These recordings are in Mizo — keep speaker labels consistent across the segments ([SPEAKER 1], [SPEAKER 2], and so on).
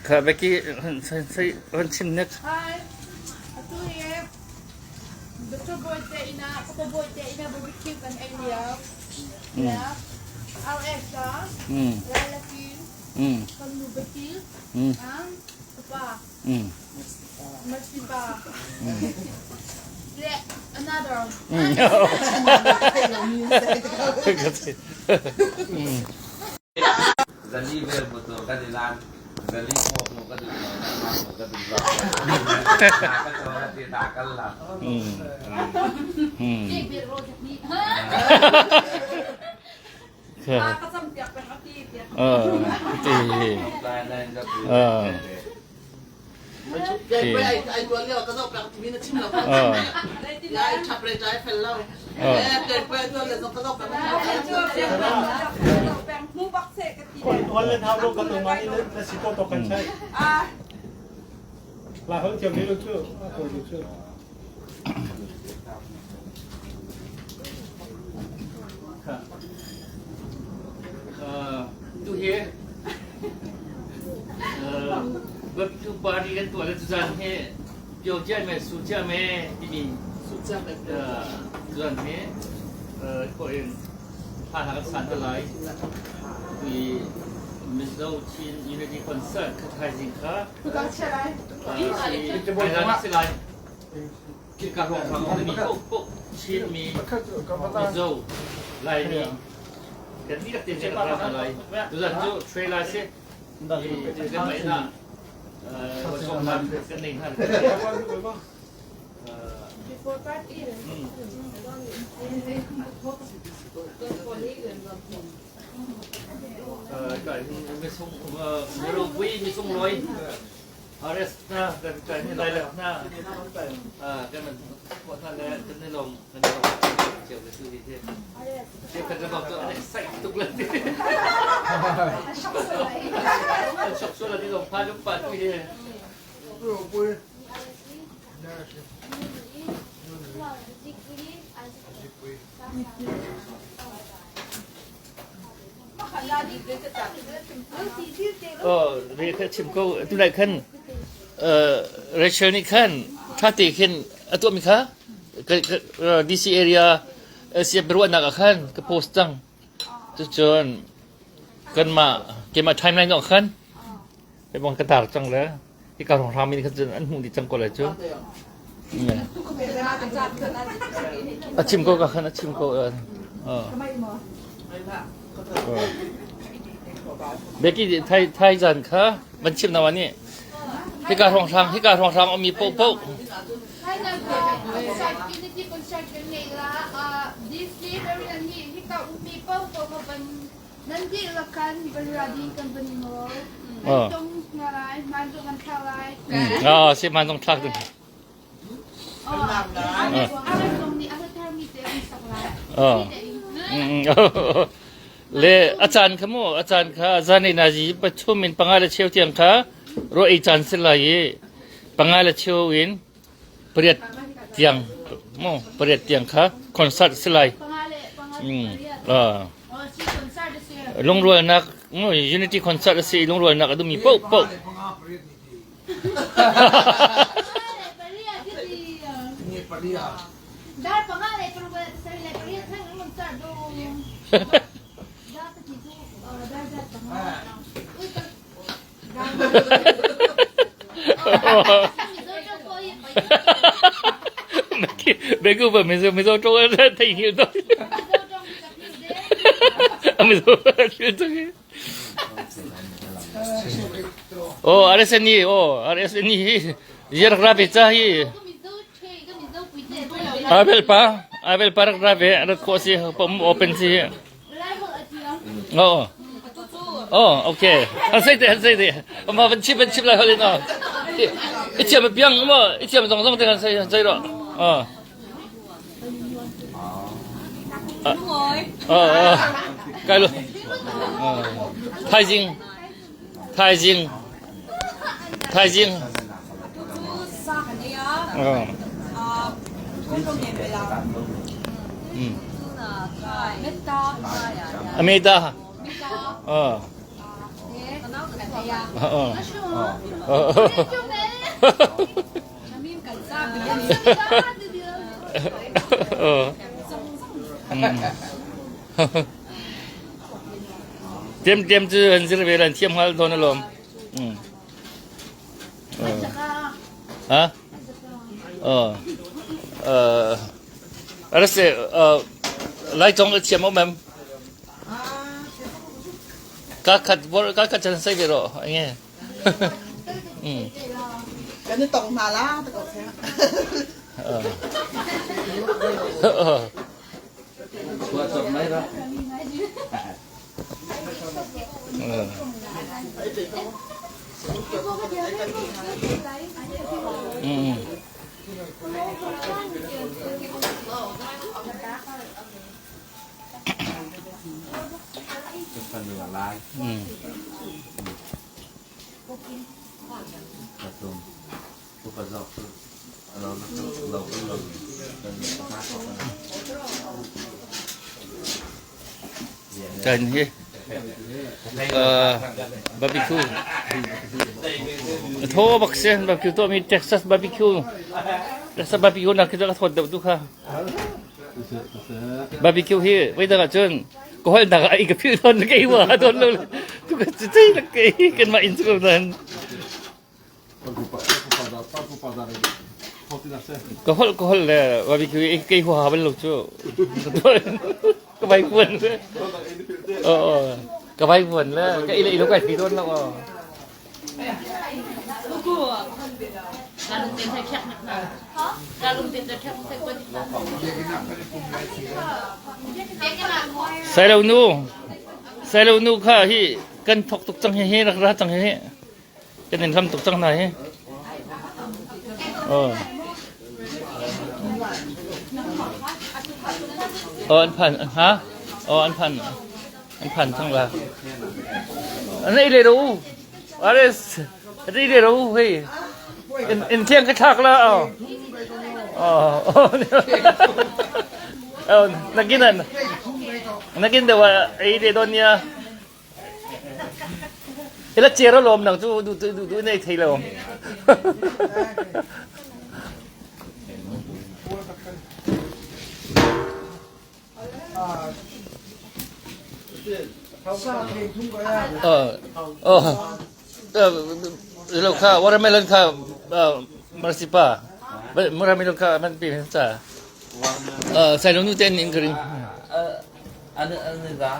[SPEAKER 1] Kha Becky han chim nek.
[SPEAKER 2] Hi. Atu hi Dr. Boy te ina Papa Boy te ina barbecue kan ei lio. Ya. RS ka. Laila Ki. Kan nu Becky. Ang Papa. Mercy pa. Le another.
[SPEAKER 3] Zali vel motor kan i lan. Zali maw hmuh ka duh lo, nangmah hmuh ka duh lo. Hna ka caw na ti hna kal la.
[SPEAKER 1] Tu hi barbecue party kan tuah le tuzan hi pio cia me su cia me timi tuzan hi ko in thla hna kan san te lai. Tui Mizo Chin Unity Concert kha thaizing kha si lai. Khika hrawnghrang a ummi paohpaoh Chinmi, Mizo, Laimi kan dihlak tein kan rak ra hna lai. Tuzan cu trailer si. Kanmah inn ah sawmnak kan nei hna. Ropui mi sunglawi RS hna kan kan hi lai hna kan man hna le kan i lawm kan i lawm cio le tu hi hi kan ram cu an excite tuk le ti an shock sual ti lawm pha lum pa tu hi. Oh, re kha chim ko tunai khan Rachel nih khan tha te khin a tuahmi kha DC area siap ruahnak ah khan ka post cang. Cucun kanmah keimah timeline ah khan bang ka tar cang le hika hrawng mi khan cun an hmuh dih cang ko lai cu. A chim ko ka khan a chim ko. Becky thai thai zan kha van chim na wa nih hika hrawng hrang hika hrawng hrang um mi poh poh.
[SPEAKER 2] Nan dihlak khan van ra ding kan van nawl. Nan tong hna lai, hmaan zong an thlak lai.
[SPEAKER 1] Ah, si hmaan zong thlak ding. Le a caan kha mu a caan kha zan in nazi pathum in panga le cheu tiang kha ro ei caan si lai i panga le cheu in pariat tiang mu pariat tiang kha concert si lai. Lungrualnak unity concert a si lungrualnak a dumi paoh paoh. Begu ba Mizo Mizo tawng thei hil to. Mizo hil to. Oh, RSNI, oh, RSNI hi yer grabe cha hi. Abel pa, Abel pa rak grabe, rak ko si pom open si. Oh. Oh, okay. Han sei te, han sei te. Ma van chip van chip lai holin oh. I thiam piang mo, i thiam zong zong te han sei han sei ro. Oh. Oh, oh. Kai lo. Thaizing. Thaizing. Thaizing. Oh. Ameta. Oh. Oh. Tiam tiam cu an zir ve lan thiam hngal dawn alawm. Ha? Oh. Arase Lai tong a thiam om em? Ka khat bor ka khat chan sai ve ro nge.
[SPEAKER 4] Kan i tong hna la ta ko se.
[SPEAKER 1] Kan hi barbecue thaw bak si barbecue tuahmi Texas barbecue Texas barbecue nak khi cu ka thawt deuh tu kha. Barbecue hi voidang ahcun ka holhnak ah i ka philh tawn ka i hua tawn lo tu ka cei lak ka i kanmah inn cu nan ka holh ka holh le barbecue i ka i hua bal lo cu ka vai vuan le ka vai vuan le ka i le i lo kai ti tawn lo. Sailo nu Sailo nu kha hi kan thok tuk cang hi hi rak ra cang hi hi kan in hlam tuk cang hna hi. Oh. Oh, an phan ha? Oh, an phan an phan cang la. An ei le ro. Ares ei le ro hei. In in thiang ka thlak la. Oh. Oh. Oh, nakin nakin dawa ei le don nia. Ila cer alawm nang cu du du du nei thei lo. Oh, lo kha watermelon kha marsipa watermelon kha man pi cha sai lo nu ten in ka ring.
[SPEAKER 3] Ano ano ba?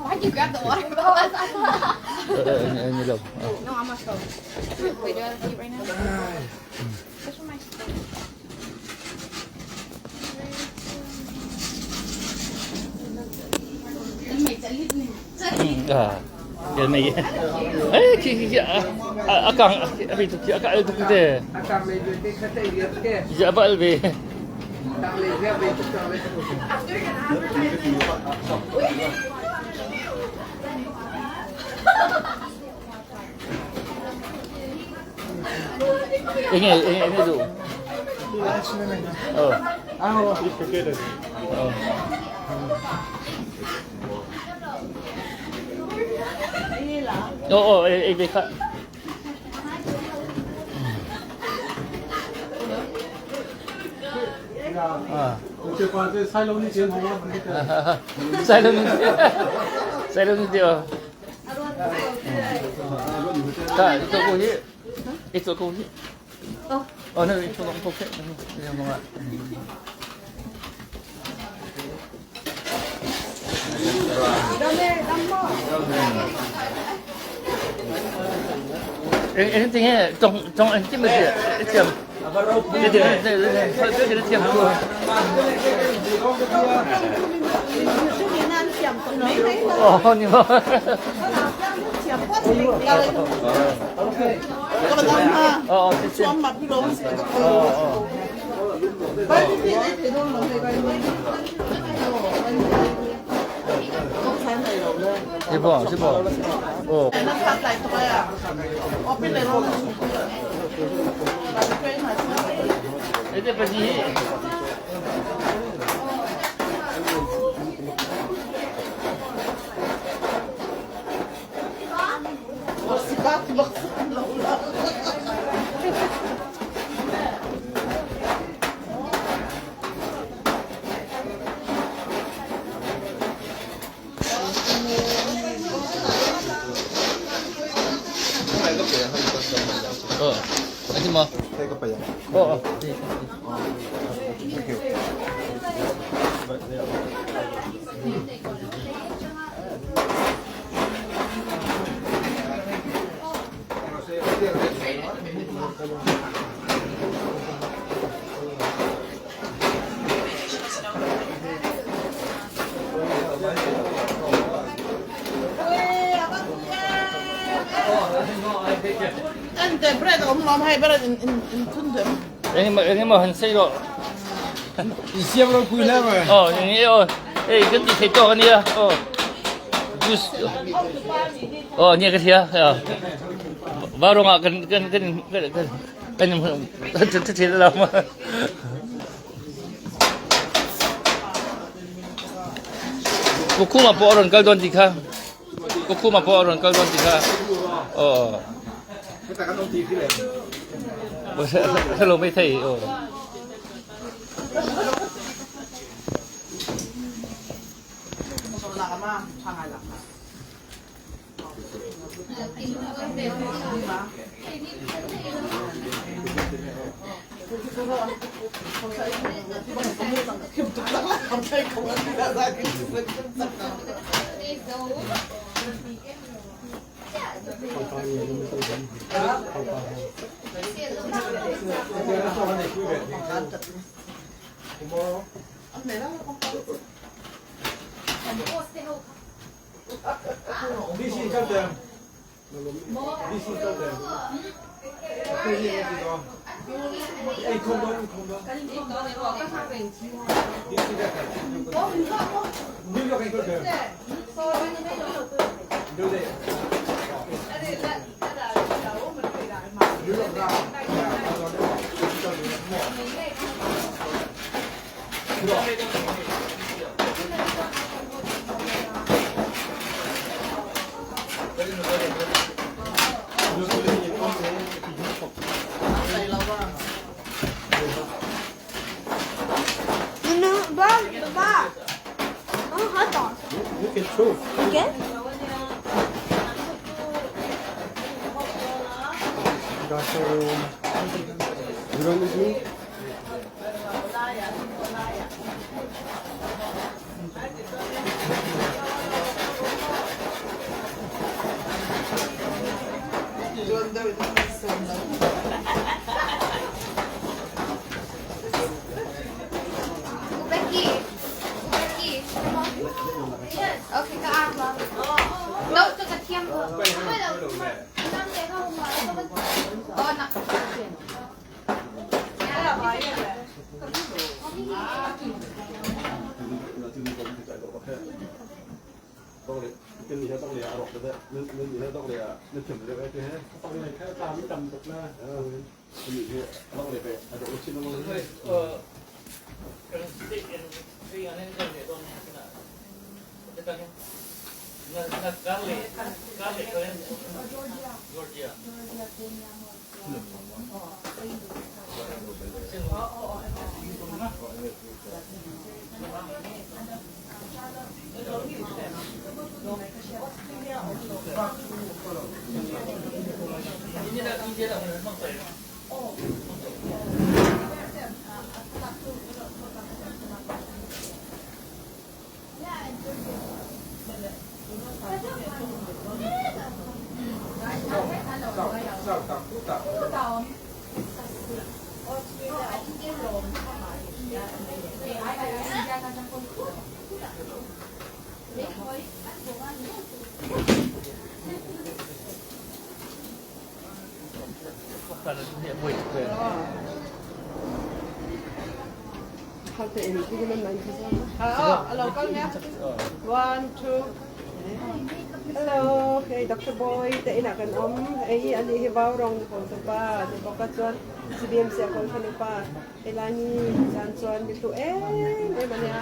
[SPEAKER 2] Why'd you grab the water bottle?
[SPEAKER 1] No,
[SPEAKER 2] I'm on phone. Wait, do I have to right now? Which one am I
[SPEAKER 1] À, cái này ấy khi khi a kang a bi tu a ka tu te. Ja bal ve. Ini ini ini tu. Oh. Oh. Oh, oh, eh, eh, kha. Sai lo ni. Sai lo ni dio. Ta, ito ko hi. Ito ko hi. Oh, no, ito ko ko. Anything here? Trong trong anh chim mà chim. Cái gì này, cái cái cái chim. Oh, ni mo. Oh, oh, oh. Sipo, sipo. Oh. Ete pasi hi.
[SPEAKER 4] Ente bread om lom hei bread in in in thun dem.
[SPEAKER 1] Eng emaw han sei rawh.
[SPEAKER 5] I siam ro pui hle mai.
[SPEAKER 1] Aw eng e aw. Ei kan ti thei tawk ania. Aw. Juice. Aw nia ka thia. Varong ah kan kan kan kan kan kan kan thil lo ma. Kukhuma pawh a rawn kal dawn tih kha. Kukhuma pawh a rawn kal dawn tih kha. Aw. Hello mai thei. Aw.
[SPEAKER 4] One, two.
[SPEAKER 6] Hello, hei Doctor Boy te inah kan awm. Hei hi ani hi vau rawng ni pawl tupa ni bawk a chuan CBMC a kawl kha ni pa. Helai mi zan chuan mi hlu em em a nia.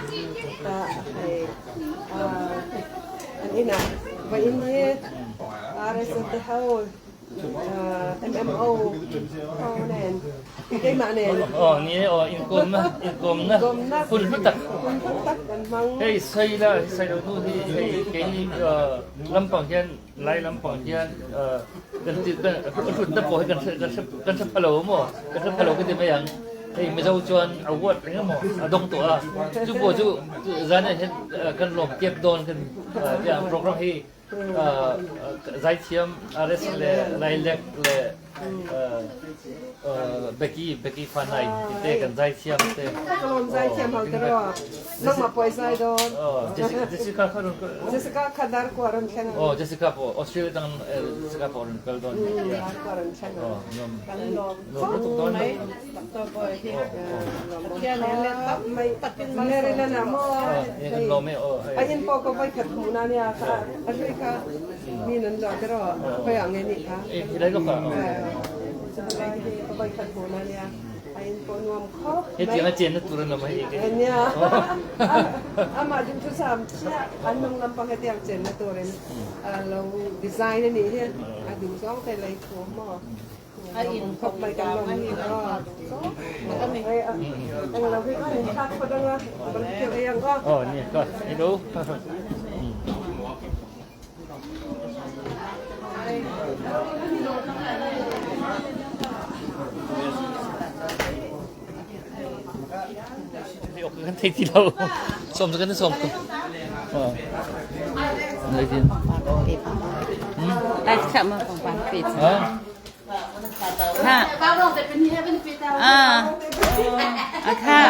[SPEAKER 6] Tah hei ah an inah vawiin hi RSA te ho MMO ho nen keimah nen
[SPEAKER 1] Aw ni e aw inkawmna inkawmna hun hlu tak
[SPEAKER 6] hun hlu tak kan hmang.
[SPEAKER 1] Hei Saila Sailo nu hi hei keini lampang hian Lai lampang hian kan ti kan hlutna pawh hi kan hre kan hre kan hre pha lo maw kan hre pha lo ka ti mai ang hei Mizo chuan award eng emaw a dawng tawh a chu pawh chu zan ah hian kan lawm tep dawn kan tia program hi zaithiam RS leh Lailek leh Becky Becky Fanai te kan zaithiam te
[SPEAKER 6] Ka lawm zaithiam ho te rawh nangmah pawh i zai dawn
[SPEAKER 1] Jessica kha rawn
[SPEAKER 6] Jessica kha dar kuah rawn thleng
[SPEAKER 1] ang. Aw Jessica pawh Australia tang Jessica pawh rawn kal dawn.
[SPEAKER 6] Dar kuah rawn thleng ang. Kan lawm
[SPEAKER 1] Nuam lutuk dawn
[SPEAKER 6] mai.
[SPEAKER 4] Doctor Boy hi Pathian in let tam takin malsawm.
[SPEAKER 6] Maryland ah maw
[SPEAKER 1] Kan lawm e aw.
[SPEAKER 6] A in pawh ka voi khat hmuh na nia kha a hlui kha mi nan luah te rawh khawi ah nge nih kha.
[SPEAKER 1] Helai lawk ah.
[SPEAKER 6] Helai hi ka voi khat hmuh na nia. A in pawh nuam khawp mai.
[SPEAKER 1] Hetiang a chenna tur an awm a hei.
[SPEAKER 6] Nia. Amah duhthusam chiah an hnung lampang hetiang chenna turin a lo design a nih hi. A duh zawng te lei thu maw.
[SPEAKER 4] A in
[SPEAKER 6] khawp mai kan lawm hi a ni. Eng lo hi kan in thlak phawt anga barbecue ei ang aw.
[SPEAKER 1] Aw nia ka hello. Kan thei ti lo. Sawm cu kan i sawm ko.
[SPEAKER 7] Ai khah ma pang pang pe cha. Ha. Ah. A kha.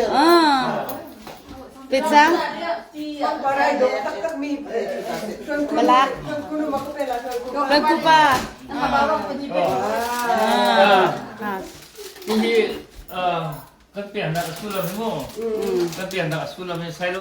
[SPEAKER 7] Ah. Pe chang. Balak. Kan kupa. Ah.
[SPEAKER 1] Hi kan piannak a sullam hi mu. Kan piannak a sullam hi sai lo.